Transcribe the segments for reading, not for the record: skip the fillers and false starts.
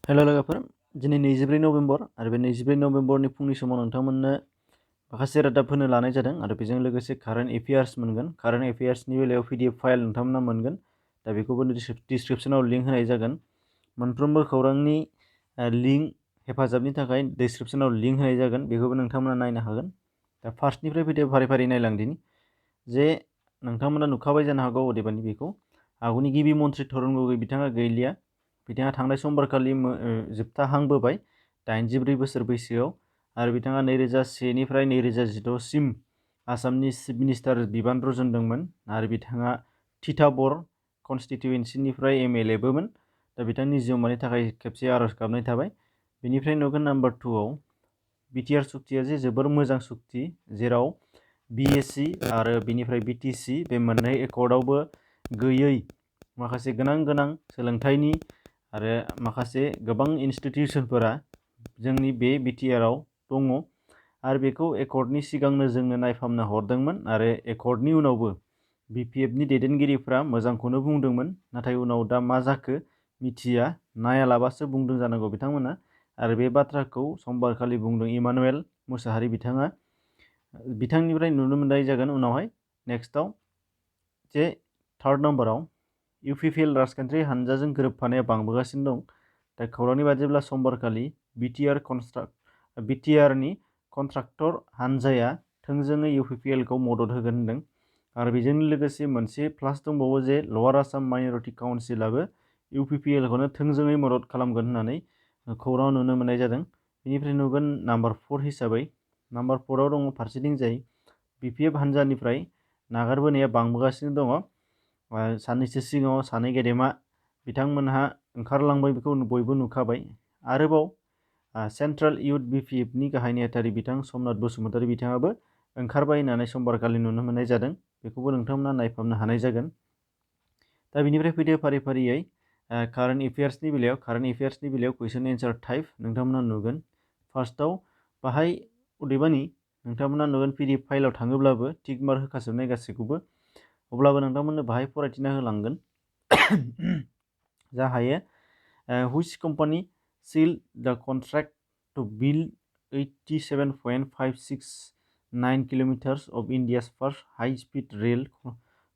हेल' लोगोफोर, दिनै 24 नभेम्बर आरो बे 24 नभेम्बरनि फुंनि समाव नोंथांमोननो माखासे रादाब होनो लानाय जादों आरो बेजों लोगोसे कारेन्ट एफेयार्स मोनगोन। कारेन्ट एफेयार्सनि बेलायाव PDF फाइल नोंथांमोना मोनगोन। दा बेखौबो डिसक्रिप्सनाव लिंक होनाय जागोन। मोनफ्रोमबो खौरांनि लिंक हेफाजाबनि थाखाय डिसक्रिप्सनाव लिंक होनाय जागोन, बेखौबो नोंथांमोना नायनो हागोन। दा फार्स्टनिफ्राय फैदो फारि फारि नायलांदिनि जे नोंथांमोना नुखाबाय जानो हागौ अदेबानि बेखौ आगुनि गिबि मन्थ्रि तरुण गगৈ बिथाङा गैलिया। बिथाङा थांनाय समबारखालि जोबथाहांबोबाय 84 बोसोर बैसोआव आरो बिथाङा 2001 निफ्राय 2016 सिम आसामनि चिफ मिनिस्टार बिबान रुजुनदोंमोन आरो बिथाङा तिताबर कनस्टिटुवेन्सिनिफ्राय MLAबोमोन। दा बिथांनि जिउमानि थाखाय खेबसे आरज गाबनाय थाबाय। बेनिफ्राय नुगोन नाम्बार 2 आव BTR सुक्तिया जे जोबोर मोजां सुक्ति, जेराव BSc आरो बिनिफ्राय BTC बे मोननै एकर्डआवबो गैयै माखासे गोनां सोलोंथाइनि आरो माखासे गोबां इन्स्टिटिउसनफोरा जोंनि बे BTRआव दङ आरो बेखौ एकर्डनि सिगांनो जोंनो नायफामनो हरदोंमोन आरो एकर्डनि उनावबो BPFनि दैदेनगिरिफ्रा मोजांखौनो बुंदोंमोन, नाथाय उनाव दा मा जाखो मिथिया, नायालाबासो बुंदों जानांगौ बिथांमोना। आरो बे बाथ्राखौ समबारखालि बुंदों इमानुएल मुसाहारि बिथाङा। बिथांनिफ्राय नुनो मोननाय जागोन उनावहाय नेक्स्टआव जे 3rd नम्बराव UPPL राजखान्थियारि हानजाजों गोरोबफानाया बांबोगासिनो दं। दा खौरांनि बादिब्ला समबारखालि BTRनि कन्ट्राक्टर हानजाया थोंजोङै UPPLखौ मदद होगोन होनदों आरो बेजों लोगोसे मोनसे प्लास दंबावो जे लवार आसाम माइनरिटि काउन्सिलाबो UPPLखौनो थोंजोङै मदद खालामगोन होननानै खौराङाव नुनो मोननाय जादों। बेनिफ्राय नुगोन नाम्बार 4 हिसाबै नाम्बार 4आव दङ फारसेथिंजाय BPF हानजानिफ्राय नागारबोनाया बांबोगासिनो दङ। साननैसो सिगाङाव सानै गेदेमा बिथांमोनहा ओंखारलांबाय, बेखौ बयबो नुखाबाय। आरोबाव सेन्ट्रेल इउथ BPFनि गाहाय नेहाथारि बिथां समनाथ बसुमतारी बिथाङाबो ओंखारबाय होननानै समबारखालि नुनो मोननाय जादों। बेखौबो नोंथांमोना नायफामनो हानाय जागोन। दा बिनिफ्राय फैदो फारि फारियै कारेन्ट एफेयार्सनि बेलायाव कुइसन एन्सार टाइप नोंथांमोना नुगोन। फार्स्टआव बाहाय अदेबानि नोंथांमोना नुगोन PDF फाइलाव थाङोब्लाबो टिक मार्क होखाजोबनाय गासैखौबो, अब्लाबो नोंथांमोननो बाहाय फरायथिना होलांगोन जा हायो। Which company sealed the contract to build 87.569 kilometers of India's first high-speed rail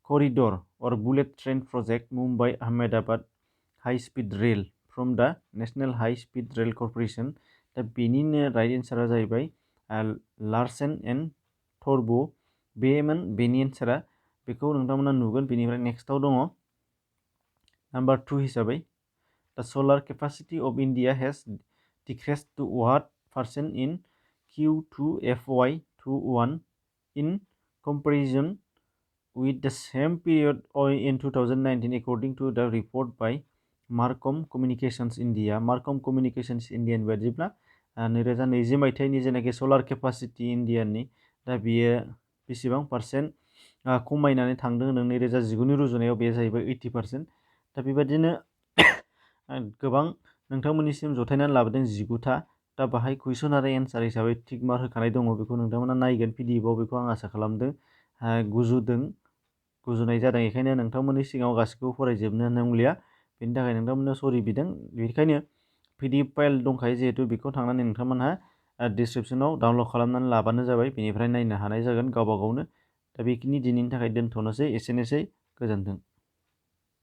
corridor or bullet train project, Mumbai-Ahmedabad high-speed rail from the National High-Speed Rail Corporation? दा बेनिनो राइट एन्सारा जाहैबाय Larsen and turbo बेनि एन्सारा। बेखौ नोंथांमोना नुगोन। बेनिफ्राय नेक्स्टआव दङ number 2 हिसाबै The solar capacity of India has decreased to what percent in Q2 FY21 in comparison with the same period in 2019 according to the report by Marcom Communications India. Marcom Communications India नि बादिब्ला 2020 मायथाइनि जेनाखि सलार capacity इन्डियानि, दा बियो बेसेबां percent खमायनानै थांदों होनदों 2019 नि रुजुनायाव बे जाहैबाय 80%। दा बेबादिनो गोबां नोंथांमोननिसिम जथायनानै लाबोदों 19था। दा बाहाय कुइसन आरो एन्सार हिसाबै टिक मार्क होखानाय दङ, बेखौ नोंथांमोना नायगोन PDFआव। बेखौ आं आसा खालामदों गुजुनाय जादों, बेखायनो नोंथांमोननि सिगाङाव गासैखौबो फरायजोबनो नंलिया, बेनि थाखाय नोंथांमोननो सरि बिदों। बेनिखायनो PDF फाइल दंखायो जिहेतु, बेखौ थांनानै नोंथांमोनहा डिसक्रिप्सनाव डाउनलड खालामनानै लाबानो जाबाय, बेनिफ्राय नायनो हानाय जागोन गावबा गावनो। दा बेखिनि दिनैनि थाखाय दोनथ'नोसै, एसेनोसै, गोजोन्थों।